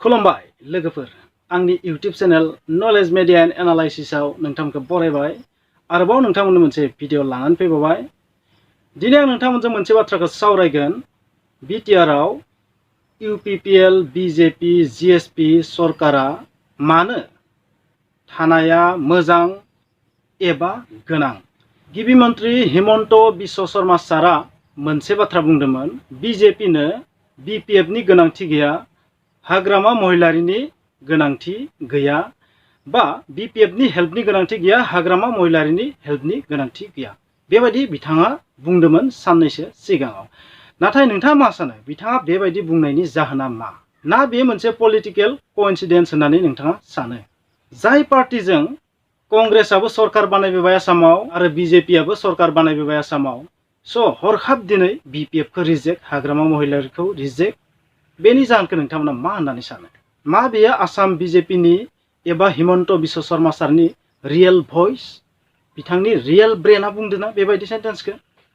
खुलुमबाय लोगोफोर आंनि YouTube channel knowledge media and analysis आव नोंथांमोनखौ बरायबाय आरोबाव नोंथांमोननो मोनसे भिडिअ लानानै फैबावबाय। दिनै आं नोंथांमोनजों मोनसे बाथ्राखौ सावरायगोन। बिटिआर आव यूपीपीएल बीजेपी जीएसपी सरकारा मानो थानाया मोजां एबा गोनां। गिबि मन्त्री हिमन्त बिश्व शर्मा सारा मोनसे बाथ्रा बुंदोंमोन, बीजेपीनो बीपीएफ नि गोनांथि गैया, हाग्रामा महिलारिनि गोनांथि गैया, बा बीपीएफ नि हेल्पनि गोनांथि गैया, हाग्रामा महिलारिनि हेल्पनि गोनांथि गैया। बेबायदि बिथाङा बुंदोंमोन साननैसो सिगाङाव। नाथाय नोंथाङा मा सानो बिथाङा बेबायदि बुंनायनि जाहोना मा? ना बे मोनसे पलिटिकल कोइन्सिडेन्स होननानै नोंथाङा सानो? जाय पार्टीजों कंग्रेसआबो सरकार बानायबोबाय आसामाव आरो बीजेपीआबो सरकार बानायबोबाय आसामाव, हरखाब दिनै बीपीएफ खौ रिजेक्ट, हाग्रामा महिलारिखौ रिजेक्ट, बेनि जाहोनखौ नोंथांमोना मा होननानै सानो? मा बेयो आसाम बीजेपीनि एबा हिमन्त बिश्व शर्मा सारनि रियेल भइस, बिथांनि रियेल ब्रेना बुंदोंना बेबायदि सेन्टेन्सखौ?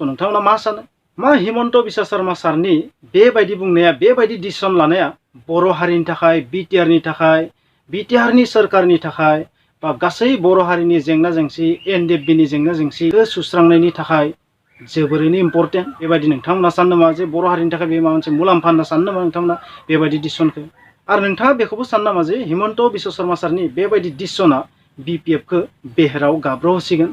नोंथांमोना मा सानो? मा हिमन्त बिश्व शर्मा सारनि बेबायदि बुंनाया, बेबायदि डिसिसन लानाया बर' हारिनि थाखाय, बिटिआरनि थाखाय, बिटिआरनि सरकारनि थाखाय, बा गासै बर' हारिनि जेंना जेंसि, एनडिएफबिनि जेंना जेंसिखौ सुस्रांनायनि थाखाय जोबोरैनो इम्पर्टेन्ट? बेबायदि नोंथांमोना सानो नामा जे बर' हारिनि थाखाय बे माबा मोनसे मुलाम्फा होनना सानो नामा नोंथांमोना बेबायदि डिसिसनखौ? आरो नोंथाङा बेखौबो सानो नामा जे हिमन्त बिश्व शर्मा सारनि बेबायदि डिसिसना बीपीएफखौ बेहेराव गाब्रहोसिगोन?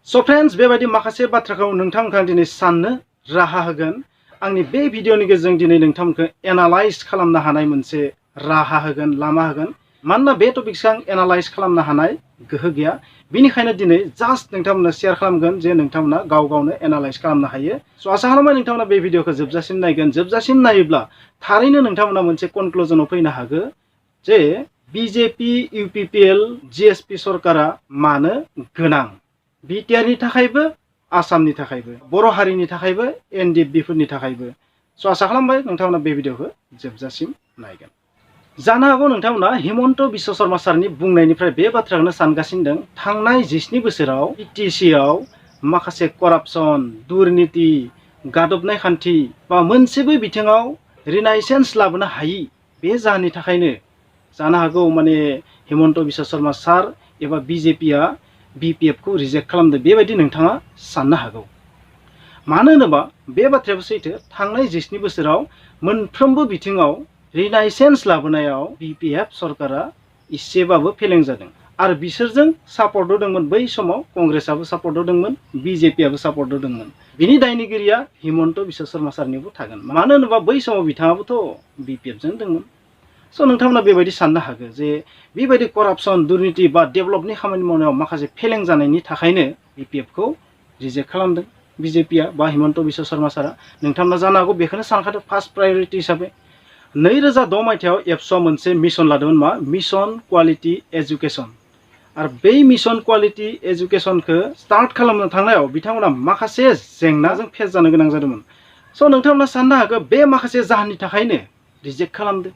फ्रेन्ड्स, बेबायदि माखासे बाथ्राखौ नोंथांमोनखौ दिनै साननो राहा होगोन। आंनि बे भिडिअनि गेजेरजों दिनै नोंथांमोनखौ एनालाइज खालामनो हानाय मोनसे राहा होगोन, लामा होगोन। मानोना बे टपिकखौ आं एनालाइज खालामनो हानाय गोहो गैया, बेनिखायनो दिनै जास्ट नोंथांमोननो शेयार खालामगोन जे नोंथांमोना गाव गावनो एनालाइज खालामनो हायो। आशा खालामो नोंथांमोना बे भिडिअखौ जोबजासिम नायगोन। जोबजासिम नायोब्ला थारैनो नोंथांमोना मोनसे कनक्लुजनाव फैनो हागौ जे बीजेपी यूपीपीएल जीएसपी सरकारा मानो गोनां, बिटिआरनि थाखायबो, आसामनि थाखायबो, बर' हारिनि थाखायबो, एनडिएफबिफोरनि थाखायबो। आशा खालामबाय नोंथांमोना बे भिडिअखौ जोबजासिम नायगोन। जानो हागौ नोंथांमोना हिमन्त बिश्व शर्मा सारनि बुंनायनिफ्राय बे बाथ्राखौनो सानगासिनो दं, थांनाय 17 बोसोराव बिटिसिआव माखासे करापसन, दुर्नीति, गादबनाय खान्थि बा मोनसेबो बिथिङाव रिनायसेन्स लाबोनो हायि, बे जाहोननि थाखायनो जानो हागौ माने हिमन्त बिश्व शर्मा सार एबा बीजेपीआ बीपीएफखौ रिजेक्ट खालामदों, बेबायदि नोंथाङा साननो हागौ। मानो होनोबा बे बाथ्रायाबो सैथो, थांनाय 17 बोसोराव मोनफ्रोमबो बिथिङाव रिनायसेन्स लाबोनायाव बीपीएफ सरकारा इसेबाबो फेलें जादों। आरो बिसोरजों सापर्ट होदोंमोन बै समाव कंग्रेसआबो सापर्ट होदोंमोन, बीजेपीआबो सापर्ट होदोंमोन। बिनि दायनिगिरिया हिमन्त बिश्व शर्मा सारनिबो थागोन। मानो होनोबा बै समाव बिथाङाबोथ' बीपीएफजों दंमोन। नोंथांमोना बेबायदि साननो हागौ जे बेबायदि करापसन, दुर्नीति बा डेभेलपनि खामानि मावनायाव माखासे फेलें जानायनि थाखायनो बीपीएफखौ रिजेक्ट खालामदों बीजेपीआ बा हिमन्त बिश्व शर्मा सारा। नोंथांमोना जानो हागौ बेखौनो सानखादों फार्स्ट प्रायोरिटी हिसाबै। 2010 मायथाइयाव एबसुआ मोनसे मिशन लादोंमोन, मा मिशन क्वालिटी एजुकेशन। आरो बै मिशन क्वालिटी एजुकेशनखौ स्टार्ट खालामनो थांनायाव बिथांमोना माखासे जेंनाजों फेस जानो गोनां जादोंमोन। नोंथांमोना साननो हागौ बे माखासे जाहोननि थाखायनो रिजेक्ट खालामदों।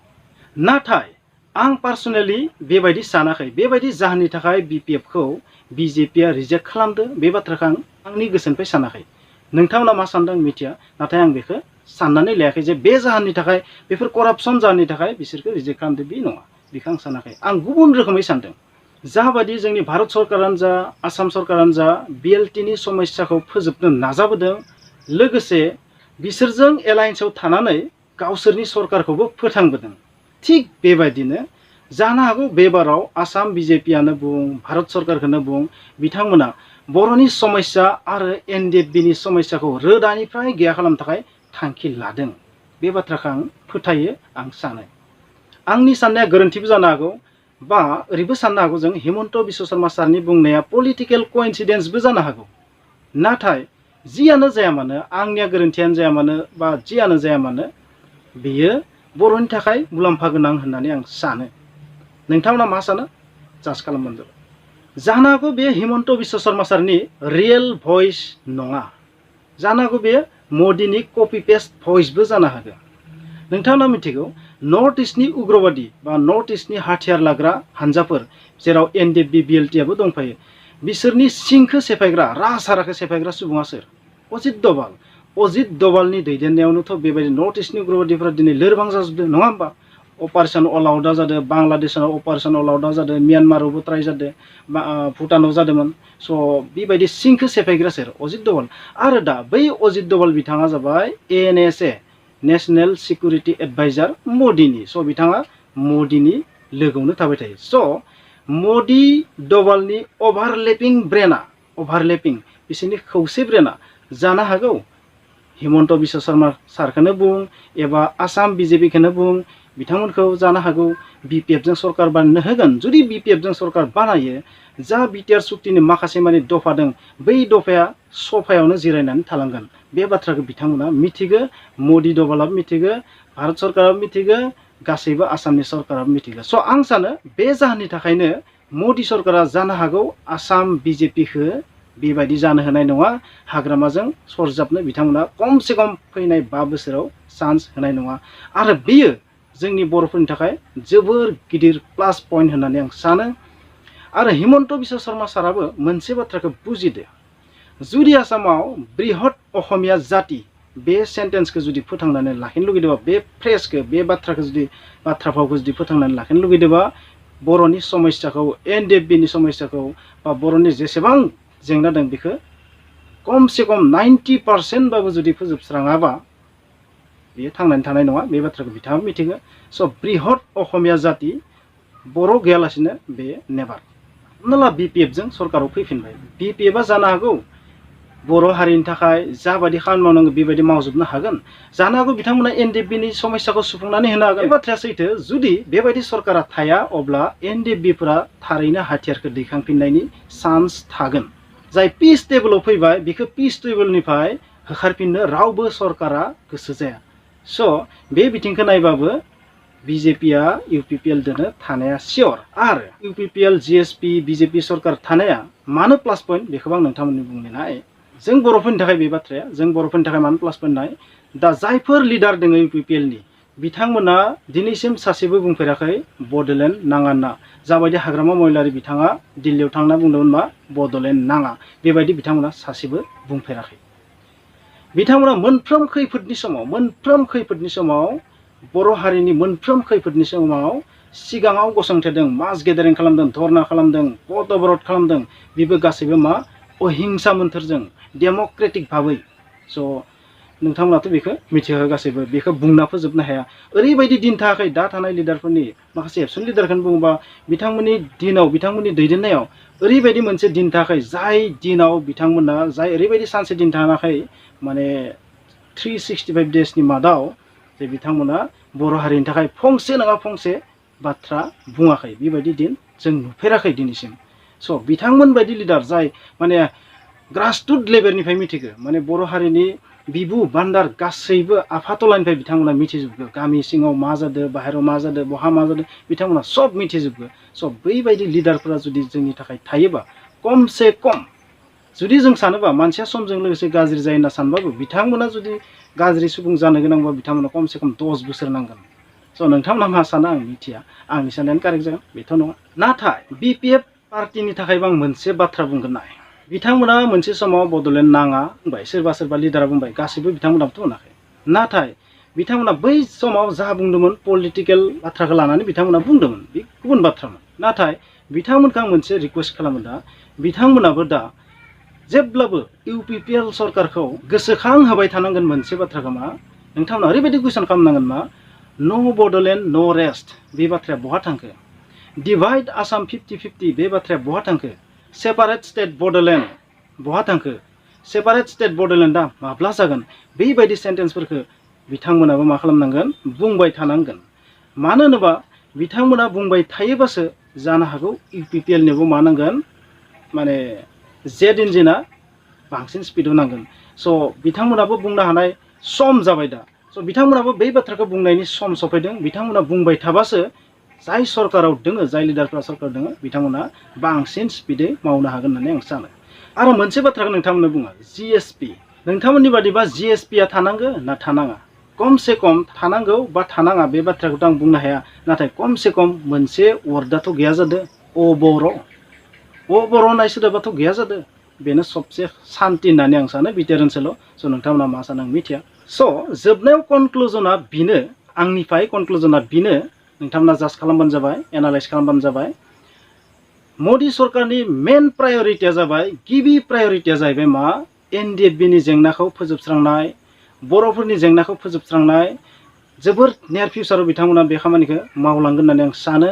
नाथाय आं पार्सनेलि बेबायदि सानाखै, बेबायदि जाहोननि थाखाय बीपीएफखौ बीजेपीआ रिजेक्ट खालामदों, बे बाथ्राखौ आं आंनि गोसोनिफ्राय सानाखै। नोंथांमोना मा सानदों मिथिया, नाथाय आं बेखौ साननानै लायाखै जे बे जाहोननि थाखाय, बेफोर करापसन जाहोननि थाखाय बिसोरखौ रिजेक्ट खालामदों, बे नङा। बेखौ आं सानाखै। आं गुबुन रोखोमै सानदों। जाबादि जोंनि भारत सरकारानो जा, आसाम सरकारानो जा बिएलटिनि समस्याखौ फोजोबनो नाजाबोदों, लोगोसे बिसोरजों एलायन्सआव थानानै गावसोरनि सरकारखौबो फोथांबोदों, थिग बेबायदिनो जानो हागौ बेबाराव आसाम बीजेपीआनो बुं, भारत सरकारखौनो बुं, बिथांमोना बर'नि समस्या आरो एनडिएफबिनि समस्याखौ रोदानिफ्राय गैया खालामनो थाखाय थांखि लादों। बे बाथ्राखौ आं फोथायो, आं सानो। आंनि साननाया गोरोन्थिबो जानो हागौ, बा ओरैबो साननो हागौ जों हिमन्त बिश्व शर्मा सारनि बुंनाया पलिटिकल कोइन्सिडेन्सबो जानो हागौ। नाथाय जियानो जाया मानो, आंनिया गोरोन्थियानो जाया मानो, बा जियानो जाया मानो, बेयो बर'नि थाखाय मुलाम्फा गोनां होननानै आं सानो। नोंथांमोना मा सानो जाज खालामबानो जाबाय। जानो हागौ बे हिमन्त बिश्व शर्मा सारनि रियेल भइस नङा, जानो हागौ बेयो मदिनि कपि पेस्ट भइसबो जानो हागौ। नोंथांमोना मिथिगौ नर्थ इस्टनि उग्रबादि बा नर्थ इस्टनि हाथियार लाग्रा हानजाफोर, जेराव एनडिएफबी बिएलटिआबो दंफायो, बिसोरनि सिंखौ सेफायग्रा, राजहाराखौ सेफायग्रा सुबुङा सोर? अजित डभाल। अजित डभालनि दैदेननायावनोथ' बेबायदि नर्थ इस्टनि उग्रबादिफोरा दिनै लोरबां जाजोबदों, नङा होमबा? अपारेशन अल आउटआ जादों बांलादेशआव अपारेशन अल आउटआ जादों म्यानमारावबो ट्राइ जादों भुटानाव जादोंमोन स' बेबायदि सिंखौ सेफायग्रा सोर अजित डभाल आरो दा बै अजित डभाल बिथाङा जाबाय एनएसए नेशनेल सिकिउरिटि एडभाइजार मदिनि स' बिथाङा मदिनि लोगोआवनो थाबाय थायो स' मदि डभालनि अभारलेपिं ब्रेना अभारलेपिं बिसोरनि खौसे ब्रेना जानो हागौ हिमन्त बिश्व शर्मा सारखौनो बुं एबा आसाम बिजेपिखौनो बुं बिथांमोनखौ जानो हागौ बिपिएफजों सरकार बानायनो होगोन जुदि बिपिएफजों सरकार बानायो जा बिटिआर सुक्तिनि माखासे माने दफा दं बै दफाया सफायावनो जिरायनानै थालांगोन बे बाथ्राखौ बिथांमोना मिथिगो मदि डभालाबो मिथिगो भारत सरकाराबो मिथिगो गासैबो आसामनि सरकाराबो मिथिगो स' आं सानो बे जाहोननि थाखायनो मदि सरकारा जानो हागौ आसाम बिजेपिखौ बेबायदि जानो होनाय नङा हाग्रामाजों सरजाबनो बिथांमोना खमसे खम फैनाय 5 बोसोराव चान्स होनाय नङा आरो बेयो जोंनि बर'फोरनि थाखाय जोबोर गिदिर प्लास पइन्ट होननानै आं सानो आरो हिमन्त बिश्व शर्मा साराबो मोनसे बाथ्राखौ बुजिदो जुदि आसामाव बृहत अखमिया जाति बे सेन्टेन्सखौ जुदि फोथांनानै लाखिनो लुगैदोंबा बे फ्रेजखौ बे बाथ्राखौ जुदि बाथ्रा भावखौ जुदि फोथांनानै लाखिनो लुगैदोंबा बर'नि समस्याखौ एनडिएफबिनि समस्याखौ बा बर'नि जेसेबां जेंना दं बेखौ खमसे खम 90% बाबो जुदि फोजोबस्राङाबा बेयो थांनानै थानाय नङा बे बाथ्राखौ बिथाङा मिथिगो स' बृहत अखमिया जाति बर' गैयालासिनो बे नेभार हमना ला बिपिएफजों सरकाराव फैफिनबाय बिपिएफआ जानो हागौ बर' हारिनि थाखाय जाबायदि खामानि मावनांगौ बेबायदि मावजोबनो हागोन जानो हागौ बिथांमोना एनडिएफबिनि समस्याखौ सुफुंनानै होनो हागोन बे बाथ्राया सैथो जुदि बेबायदि सरकारा थाया अब्ला एनडिएफबिफोरा थारैनो हाथियारखौ दैखांफिननायनि चान्स थागोन जाय पिस टेबोलाव फैबाय बेखौ पिस टेबोलनिफ्राय होखारफिननो रावबो सरकारा गोसो जाया स' बे बिथिंखौ नायबाबो बिजेपिया इउपिपिएल दोनो थानाया सियर आरो इउपिपिएल जिएसपि बिजेपि सरकार थानाया मानो प्लास पइन्ट बेखौबो आं नोंथांमोननि बुंनो नाय जों बर'फोरनि थाखाय बे बाथ्राया जों बर'फोरनि थाखाय मानो प्लास पइन्ट नाय दा जायफोर लिडार दङ इउपिपिएलनि बिथांमोना दिनैसिम सासेबो बुंफेराखै बड'लेण्ड नाङा ना जाबायदि हाग्रामा महिलारि बिथाङा दिल्लीयाव थांना बुंदोंमोन मा बड'लेण्ड नाङा बेबायदि बिथांमोना सासेबो बुंफेराखै बिथांमोना मोनफ्रोम खैफोदनि समाव बर' हारिनि मोनफ्रोम खैफोदनि समाव सिगाङाव गसंथेदों मास गेदारिं खालामदों धरना खालामदों पद अबरद खालामदों बेबो गासैबो मा अहिंसा मोन्थोरजों डेम'क्रेटिक भाबै स' नोंथांमोनाथ' बेखौ मिथिखायो गासैबो बेखौ बुंना फोजोबनो हाया ओरैबायदि दिन थायाखै दा थानाय लिडारफोरनि माखासे एबसेन्ट लिडारखौनो बुङोबा बिथांमोननि दिनाव बिथांमोननि दैदेननायाव ओरैबायदि मोनसे दिन थायाखै जाय दिनाव बिथांमोना जाय ओरैबायदि सानसे दिन थानाखै माने 365 डेजनि मादाव जे बिथांमोना बर' हारिनि थाखाय फंसे नङा फंसे बाथ्रा बुङाखै बेबायदि दिन जों नुफेराखै दिनैसिम स' बिथांमोन बायदि लिडार जाय माने ग्रासरुट लेभेलनिफ्राय मिथिगो माने बर' हारिनि बिबु बान्दार गासैबो आफादलानिफ्राय बिथांमोना मिथिजोबगो गामि सिङाव मा जादों बाहेराव मा जादों बहा मा जादों बिथांमोना सब मिथिजोबगो स' बैबायदि लिडारफोरा जुदि जोंनि थाखाय थायोबा खमसे खम जुदि जों सानोबा मानसिया समजों लोगोसे गाज्रि जायो होनना सानबाबो बिथांमोना जुदि गाज्रि सुबुं जानो गोनांबा बिथांमोना खमसे खम 10 बोसोर नांगोन स' नोंथांमोना मा सानो आं मिथिया आंनि साननायानो कारेक्ट जागोन बेथ' नङा नाथाय बिपिएफ पार्टिनि थाखायबो आं मोनसे बाथ्रा बुंगोन नाय बिथांमोना मोनसे समाव बड'लेण्ड नाङा बुंबाय सोरबा लिडारा बुंबाय गासैबो बिथांमोनाबोथ' होनाखै नाथाय बिथांमोना बै समाव जा बुंदोंमोन पलिटिकेल बाथ्राखौ लानानै बिथांमोना बुंदोंमोन बे गुबुन बाथ्रामोन नाथाय बिथांमोनखौ आं मोनसे रिक्वेस्ट खालामो दा बिथांमोनाबो दा जेब्लाबो इउपिपिएल सरकारखौ गोसोखां होबाय थानांगोन मोनसे बाथ्राखौ मा नोंथांमोना ओरैबायदि कुइसन खालामनांगोन मा नो बड'लेण्ड नो रेस्ट बे बाथ्राया बहा थांखो डिभाइड आसाम 50-50 बे बाथ्राया बहा थांखो सेपारेट स्टेट बड'लेण्ड बहा थांखो सेपारेट स्टेट बड'लेण्डआ माब्ला जागोन बेबायदि सेन्टेन्सफोरखौ बिथांमोनाबो मा खालामनांगोन बुंबाय थानांगोन मानो होनोबा बिथांमोना बुंबाय थायोबासो जानो हागौ इउपिपिएलनिबो मा नांगोन माने जेट इन्जिना बांसिन स्पिडाव नांगोन स' बिथांमोनाबो बुंनो हानाय सम जाबाय दा स' बिथांमोनाबो बै बाथ्राखौ बुंनायनि सम सफैदों बिथांमोना बुंबाय थाबासो जाय सरकाराव दोङो जाय लिडारफ्रा सरकार दोङो बिथांमोना बांसिन स्पिडै मावनो हागोन होननानै आं सानो आरो मोनसे बाथ्राखौ नोंथांमोननो बुङो जिएसपि नोंथांमोननि बादिबा जिएसपिया थानांगो ना थानाङा खमसे खम थानांगौ बा थानाङा बे बाथ्राखौथ' आं बुंनो हाया नाथाय खमसे खम मोनसे वर्डआथ' गैया जादों अ बर' होननाय सोदोबाथ' गैया जादों बेनो सबसे शान्ति होननानै आं सानो बिटिआर ओनसोलाव स' नोंथांमोना मा सानो आं मिथिया स' जोबनायाव कनक्लुजना बेनो आंनिफ्राय कनक्लुजना बेनो नोंथांमोना जास्ट खालामबानो जाबाय, एनालाइज खालामबानो जाबाय। मोदी सरकारनि मेन प्रायोरिटिया जाबाय, गिबि प्रायोरिटिया जाहैबाय मा, एनडिएफबिनि जेंनाखौ फोजोबस्रांनाय, बर'फोरनि जेंनाखौ फोजोबस्रांनाय। जोबोर नियार फिउचाराव बिथांमोना बे खामानिखौ मावलांगोन होननानै आं सानो।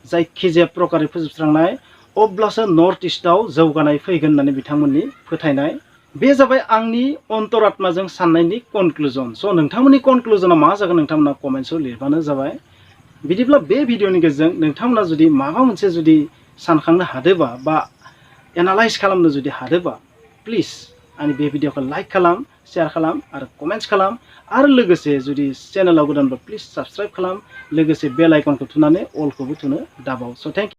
जायखिजाया प्रकारै फोजोबस्रांनाय, अब्लासो नर्थ इस्टआव जौगानाय फैगोन होननानै बिथांमोननि फोथायनाय। बे जाबाय आंनि अन्तरात्माजों साननायनि कनक्लुजन। स' नोंथांमोननि कनक्लुजना मा जागोन नोंथांमोना कमेन्ट्सआव लिरबानो जाबाय। बिदिब्ला बे भिडिअनि गेजेरजों नोंथांमोना जुदि माबा मोनसे जुदि सानखांनो हादोबा बा एनालाइज खालामनो जुदि हादोबा, प्लिज आंनि बे भिडिअखौ लाइक खालाम, शेयार खालाम आरो कमेन्ट्स खालाम। आरो लोगोसे जुदि चेनेलाव गोदानबा प्लिज साबस्क्राइब खालाम, लोगोसे बेल आइकनखौ थुनानै अलखौबो थुनो दाबाव। स' थेंक इउ।